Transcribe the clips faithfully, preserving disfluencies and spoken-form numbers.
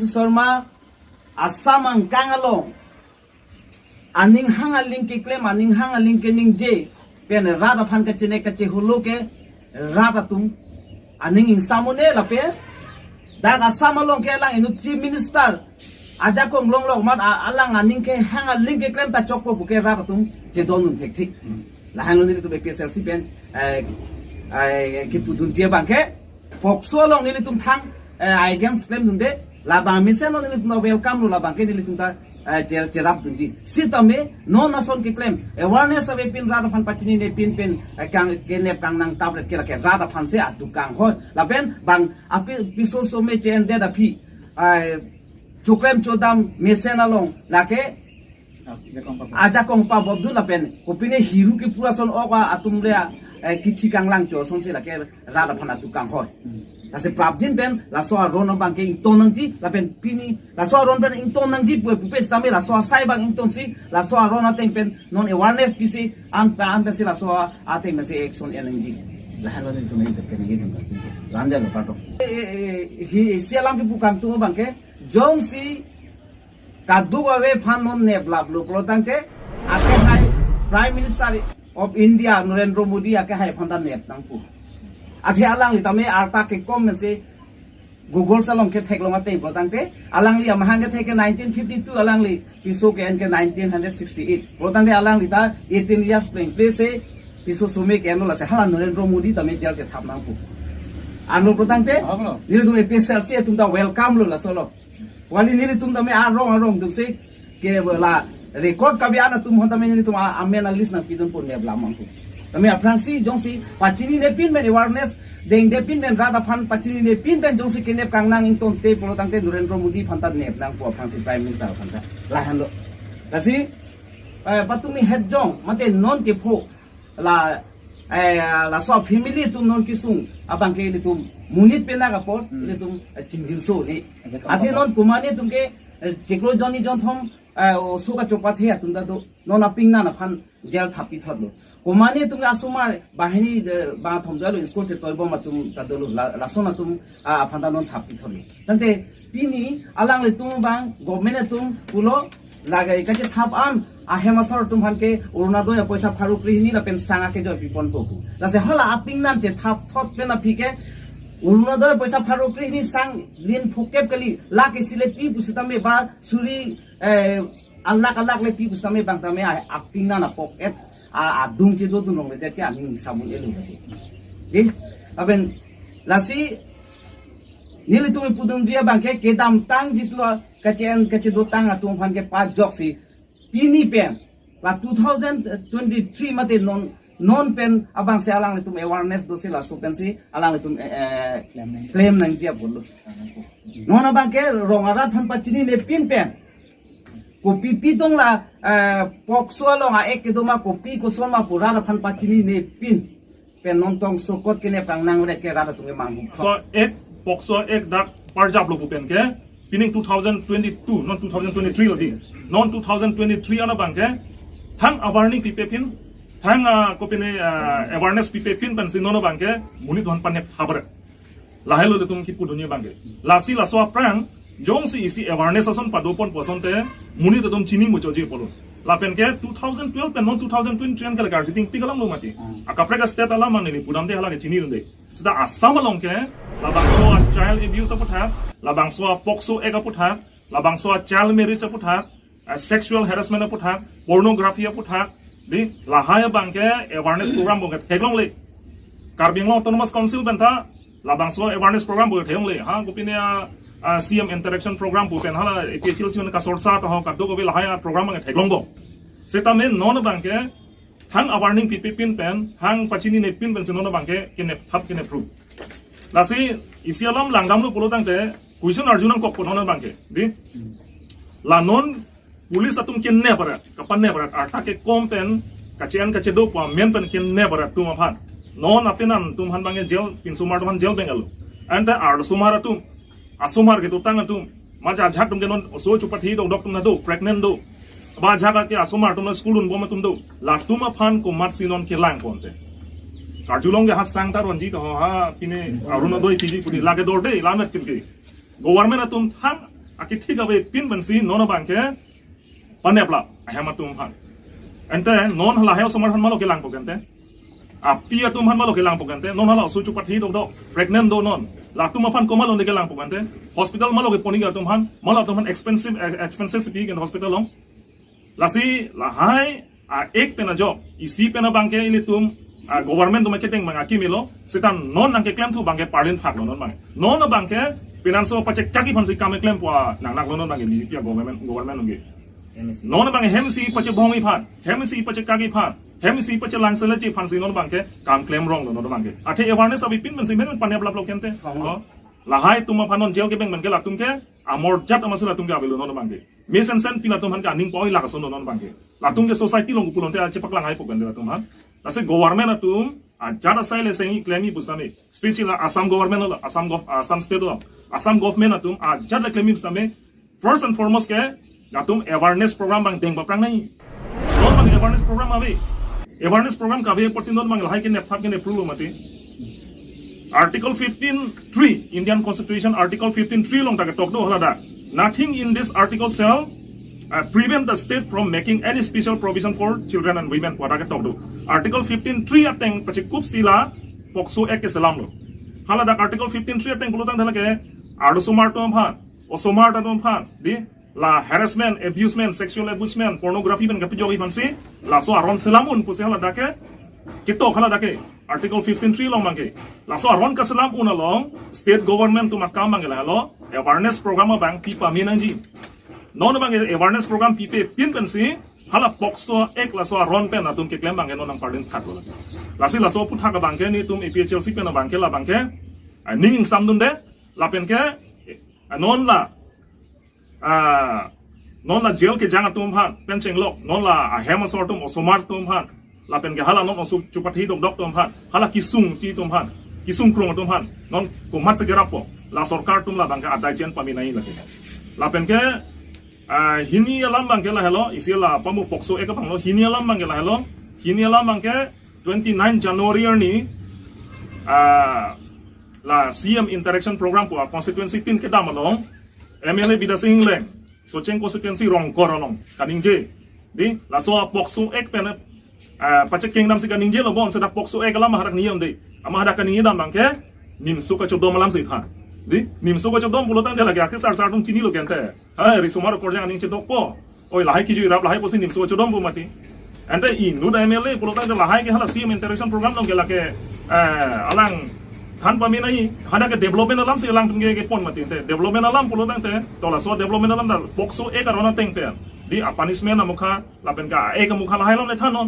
Sharma Assam angkang along aning hang aling keklem, aning hang aling keningje pen rat aphan kachenek kacheholo ke rat atum aning ingsam un-e lapen dak Assam along ke alang inut Chief Minister ajakong longlok amat a- alang aning kehang aling keklem ta chokpo pu ke rat atum chedondun thekthek. Lahenlo nelitum A P H L C pen eh, eh, kipudunji abang ke POCSO along nelitum thang eh, against klemdunde, labang mesen lo nelitum ta welcome lo, labang ke nelitum ta eh, cher cherapdunji. Sitame non ason keklem awareness avepin rat aphan pachinine pin pen eh, kang kenep kangnang tablet ke lake rat aphan si adukanghoi. Lapen bang api piso some che-endet aphi eh, choklem chodam mesen along lake ajakong pabobdun lapen kopine hiru kipu ason ok atum le eh, kithi kanglang cho ason si lake rat aphan adukanghoi. Lasi prapjin pen laso aron abang ke ington nangji lapen pini laso aron pen ington nangji pu pupe sitame laso asai abang ingtonsi laso aron ateng pen non awareness pisi an pa an pensi laso ateng pensi action en nangji. Lahenlo nelitum pen pen nelitum kan. Lanja lo pato. Eh, eh, eh, hi isi alam kipu kangtung abang ke jongsi kadokave aphan non neplaplo pulotangte akehai Prime Minister of India Narendra Modi akehai aphan ta nep nangpo. Athe alangli tame arta kekom mensi Google along ketheklong ateng pulotangte alangli amahang kethek ke nineteen fifty-two, alangli piso ke-en ke nineteen sixty-eight. Pulotangte alangli ta eighteen years pleng plese piso some ke-enlo, lasi hala Narendra Modi tame jail chethap nangpo. Ano pulotangte, Ablo. Nelitum A P H L C atum ta welcome lo laso lo. Wali nelitum tame arong arong dunsi ke la record kabi an atum aphan tame nelitum a- amen a list nangpidunpo neplam nangpo. Tame aphrangsi jongsi pachinine pin pen awareness dengde pin pen rat aphan pachinine pin pen jongsi kenep kangnang ingtonte pulotangte Narendra Modi aphan ta nep nangpo aphrangsi Prime Minister aphan ta. Lahenlo. Lasi eh, patumi hetjong mate non kepho la eh, laso family atum non kesung abang ke ilitum monit penak apot ilitum eh, chingjinso ne. Athe non komatne atum ke eh, chiklo jonni jonthom eh, oso kachopathe atum ta do, non apingnan aphan jail thap pithotlo. Komatne atum ke asomar banghini eh, bangthom dolo, school chetoibom atum ta dolo, la- lason atum ah, aphan ta non thap pithotlo. Tangte pini alanglitum abang government atum pulo lake kachethap an ahem asor atum aphan ke Orunodoi apoisa pharo krehini lapen sang akejoi piponpo pu. Lasi hala apingnan chethap thot pen aphi ke Orunodoi apoisa pharo krehini sang lin phokep kali, lakh isi le pi pusitame ba suri eh, alakh alakh le pi pusitame bang tame a- apingnan a pocket a- adung chedodun longledet ke aning ingsam un-elo lake. Di, lapen lasi nelitum pudunji abang ke kedamtang jitu a- kache-en kachedotang atum aphan ke pajoksi pini pen la two thousand twenty-three mate non non pen abang si alanglitum awareness dosi laso pensi alanglitum eh, eh, Klem nang. Klem nangji apotlo. Non abang ke rong arat aphan pachinine pin pen kopi pitong la eh, POCSO along a-act kedo ma kopi koson ma pu rat aphan pachinine pin pen non tong sokot kenep kangnang ret ke rat atum ke manghu. So ek POCSO ek dak parjaplo pu pen ke pining two thousand twenty-two non two thousand twenty-three lo di. Non two thousand twenty-three an abang ke thang awarning pipe pin, thang ah, kopine ah, awareness pipe pin pensi non abang ke monit aphan panep haber. Lahelo ilitum kipudunji abang ke. Lasi laso aphrang jongsi isi awareness ason padoponpo asonte monit atum chini muchotji pulo. Lapen ke two thousand twelve pen non two thousand twenty-three an ke lake arjiting pik alam lo mati. Akaprek a-state alam ang neli pudamde hala ke chinidunde. Seta Assam along ke labangso a-child abuse aputhak, labangso a-POCSO Act aputhak, labangso a-child marriage aputhak, a-sexual harassment aputhak, pornography aputhak, di lahai abang ke awareness program abang ke theklongle. Karbi Anglong Autonomous Council pen ta labangso awareness program abang ke theklongle. Ha, kopine a, a, C M interaction program pu pen hala A P H L C pen kasorsa ta ho kadokave lahai a-program abang ke theklongpo. Setame non abang ke thang awarning pipe pin pen, thang pachinine pin pensi non abang ke kenep thap kenep ru. Lasi isi alam langdamlo pulotangte question arju nangkokpo non abang ke. Di? La non police atum kenep arat, kapanep arat, arta kekom pen, kache-en kachedo pu amen pen kenep arat atum aphan. Non apenan atum aphan abang ke jail, pinsomar atum aphan jail pen galo. Ante arsomar atum, asomar kedotang atum, maja ajahak atum ke non oso chopathe dokdok atum ta do, pregnant do. Ba ajahak ke asomar atum school unbom atum do. Latum aphan komatsi non kelangpo ante. Karjulong ke ha sang ta ronji ta ho ha pine Orunodoi piji pu di lake dorde lamet kin ke. Government atum thang Akethik avepin pensi non abangke paneplap ahem atum aphan. Ante non lahai osomar aphan malo kelangpo ke ante. Api atum aphan malo kelangpo ke ante. Non hala oso chupathi dokdok, pregnant do non. Latum aphan komatlo ne kelangpo ke ante. Hospital malo kepo nangji atum aphan, malo atum aphan expensive, eh, expenses pi ke hospital along. Lasi lahai a-act pen ajok, isi pen abangke ilitum, ah, government atum kedeng abang akimi lo, seta non nangkeklemthu abangke parlin phaklo non abang. Non abangke penanso pachekaki aphansi kam keklempo a nangnaklo non abangke B J P a-government, government along ke. M S C. Non abangke hemsi pachebongji aphan, hemsi pachekaki aphan, hemsi pachelangseletji aphansi non abangke kam klemronglo non abangke. Athe awareness avepin pensi men paneplaplo ke ante. Oh. Oh. Lahai atum aphan non jail kebeng abangke latum ke amor jat amatsi latum ke avelo non abangke. Mesensen pi latum aphan ke aning poi lak ason non abangke. Latum ke society along pulote ache paklang hai pokan latum aphan. Lasi government atum ajat asai le sengji klemji pusitame. Special Assam government lo, Assam gov, Assam state lo. Assam government atum ajat le klemji pusitame. First and foremost ke latum awareness program abang deng paprang nangji. Non abang awareness program ave. Awareness program kave apotsi non abang lahai ke nepthap ke neprulo mati. Article fifteen three, Indian Constitution Article fifteen three along ta ketok do haladak. Nothing in this article shall, uh, prevent the state from making any special provision for children and women pu ta ketok do. Article fifteen three ateng pachekupsi la POCSO Act keselamlo. Haladak Article fifteen three ateng pulotangte lake arlosomar atum aphan, osomar atum aphan, di la harassment, abusement, sexual abusement, pornography pen kapejokji aphansi laso aron selam un pusi haladak ke ketok haladak ke Article fifteen three along abangke. Laso aron kaselam un along state government atum akam abangke lahelo awareness program abang pi pame nangji. Non abangke awareness program pipepin pensi hala POCSO Act laso aron pen atum keklem abangke non nangparlin phaklo. Lasi laso aphuthak abangke nelitum A P H L C pen abangke labangke, ah, ning ingsamdunde lapen ke, ah, non la ah, non la jail kejang atum aphan pen chenglok, non la ahem asor atum, osomar atum aphan, lapen ke hala non oso chupathi dokdok atum aphan, hala kesung ti atum aphan, kesung krung atum aphan non komatsi kerappo, la sorkar atum labangke adai chen pame nangji lake. Lapen ke, ah, hini alam abangke lahelo, isi la pamu POCSO Act abanglo, hini alam abangke lahelo, hini alam abangke twenty-nine January arni, ah, la C M Interaction Program pu a constituency tin kedam along M L A Bidya Sing Engleng, Socheng constituency Rongkor along kaningje. Di, laso POCSO Act pen, ah, pachekeng damsi kaningjelo bon, seta POCSO Act alam hadak niyam de. Ama hadak kaningje dam abangke NIMS achodom alamsi tha. Di, NIMS achodom pulotangte lake akesar sar atum chinilo ke ante. Hai, risomar okorjang aning chedokpo. Oi, lahai kejui rap lahai pusi NIMS achodom pu mati. Ante inut M L A pulotangte lahai ke hala C M Interaction Program along ke lake, eh, alang than pame nangji, hadak ke development alamsi alangtum ke kepon mati. Ante development alam pulotangte to laso development alam ta POCSO Act aron ateng pen. Di a-punishment amukha lapen ke a-act amukha lahai along le thanon.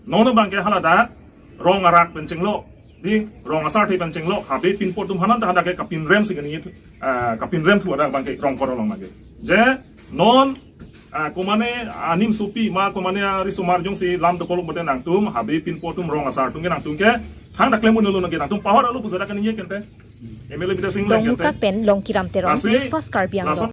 Non abangke haladak rong arat pen chenglok, di rong asar the pen chenglok, habe pinpo atum aphan ta hadak ke kapinremsi kani, eh, kapinremthu hadak abangke Rongkor along abangke. Je non, eh, komane anim supi ma komane arisomar jongsi lam dokok lote nangtum, habe pinpo atum, rong asar atum ke nangtum ke thangta klem un-elo nangke, nangtum pahor-elo pusi hadak kaningje ke ante. M L A Bidya Sing Engleng ke ante. Dongmukak pen Longkiram Teron, lasi, News Fast Karbi Anglong. Laso